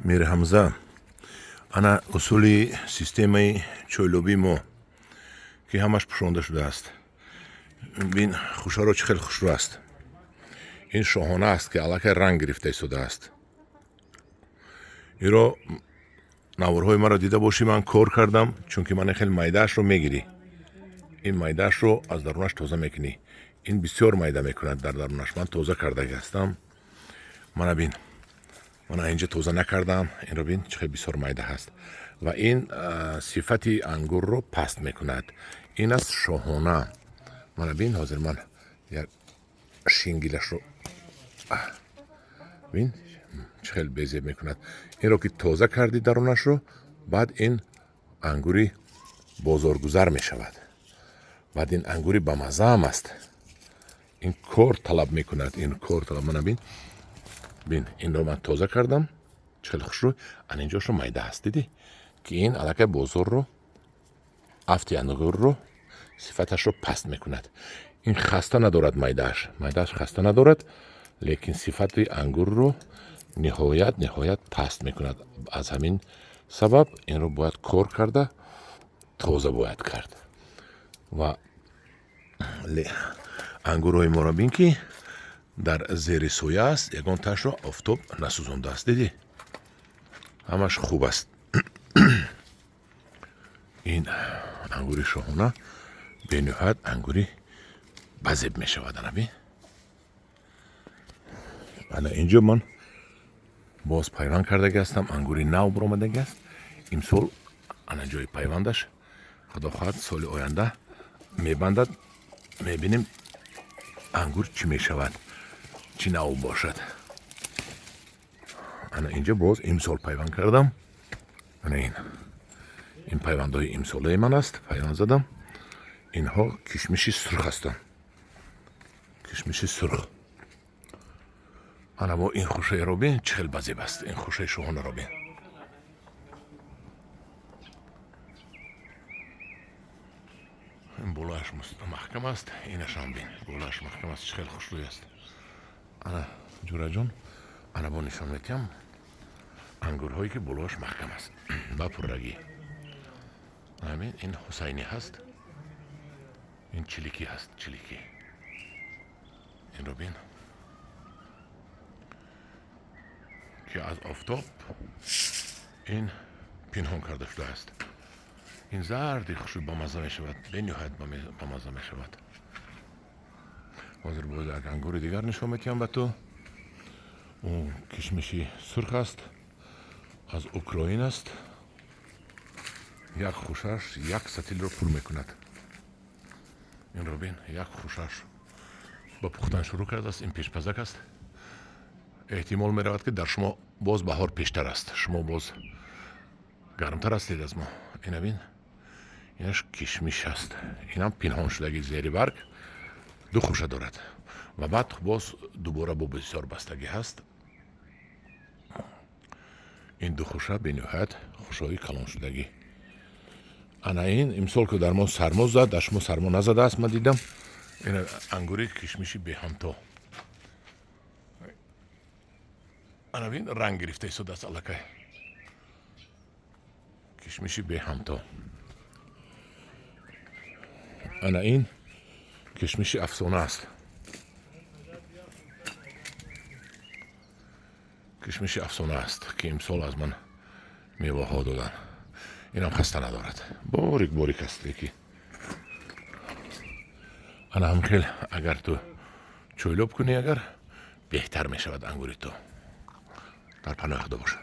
Мирҳамза, ана усули системаи чойлобии мо, ки ҳамаш пӯшонда шудааст. Бин, хушаро чӣ хел хушрӯ аст. Ин шоҳона аст, ки аллакай ранг гирифта истодааст. Иро наворҳои маро дида бошӣ, ман кор кардам, чунки ман хел майдаашро мегирӣ. Ин майдаашро аз дарунаш тоза мекунӣ. Ин бисёр майда мекунад дар дарунаш. Ман тоза кардаги ҳастам. Мана бин, мана инҷа тоза накардам. Инро бин, чӣ хел бисёр майда ҳаст. Ва ин сифати ангурро паст мекунад. Ин аст шоҳона. Мана бин, ҳозир ман як шингилашро бин, чӣ хел безеб мекунад. Инро ки тоза кардӣ дарунашро, баъд ин ангури бозоргузар мешавад. Баъд ин ангури бамаззаам аст. Ин кор талаб мекунад, ин кор талаб. Мана бин, бин, инро ман тоза кардам, чӣ хел хушрӯ. Ана инҷошро майда аст, дидӣ, ки ин аллакай бозорро, афти ангурро сифаташро паст мекунад. Ин хаста надорад майдааш, майдааш хаста надорад, лекин сифати ангурро ниҳоят ниҳоят паст мекунад. Аз ҳамин сабаб инро бояд кор карда тоза бояд кард. Ва ангурҳои моро бин, ки дар зери соя аст, ягон ташро офтоб насӯзондааст. Дидӣ, ҳамаш хуб аст. Ин ангури шоҳона бениҳоят ангури базеб мешавад. Ана бин, ана инҷо ман боз пайванд кардаги ҳастам. Ангури нав баромадаги аст имсол. Ана ҷои пайвандаш, худо хоҳад, соли оянда мебандад. Мебинем, ангур чӣ мешавад, чӣ нав бошад. Ана инҷо боз имсол пайванд кардам. Ана ин пайвандҳои имсолаи ман аст, пайванд задам. Инҳо кишмиши сурх ҳастанд, кишмиши сурх. Ана бо ин хушаеро бин, чӣ хел базеб аст. Ин хушаи шоҳонаро бин. Ин болояш маҳкам аст. Инашам бин, болояш маҳкам аст, чӣ хел хушрӯй аст. Ана, ҷураҷон, ана бо нишон метиҳам ангурҳое, ки болояш маҳкам аст ба пуррагӣ. Ҳамин ин ҳусайнӣ ҳаст, ин чиликӣ ҳаст, чиликӣ. Инро бин, ки аз офтоб ин пинҳон карда шудааст. Ин зарди хушрӯй бамазза мешавад, бениҳоят бамазза мешавад. Ҳозир боз як ангури дигар нишон метиҳам ба ту. Ӯ кишмиши сурх аст, аз Украин аст. Як хушаш як сатилро пур мекунад. Инро бин, як хушаш ба пухтан шурӯъ кардааст. Ин пешпазак аст. Эҳтимол меравад, ки дар шумо боз баҳор пештар аст, шумо боз гармтар ҳастед аз мо. Ина бин, инаш кишмиш аст. Инам пинҳон шудаги зери барг, ду хуша дорад ва баъд боз дубора бо бисёр бастагӣ ҳаст. Ин ду хуша бениҳоят хушҳои калоншудагӣ. Ана ин имсол, ки дар мо сармо зад, дар шумо сармо назадааст, ман дидам. Ин ангури кишмиши беҳамто, ана бин, ранг гирифта истодааст аллакай. Кишмиши беҳамто. Ана ин кишмиши афсона аст, кишмиши афсона аст, ки имсол аз ман меваҳо доданд. Инам хаста надорад, борик борик аст. Леки ана ҳам хел агар ту чойлоб кунӣ, агар беҳтар мешавад ангури ту. Дар паноҳи худо боша.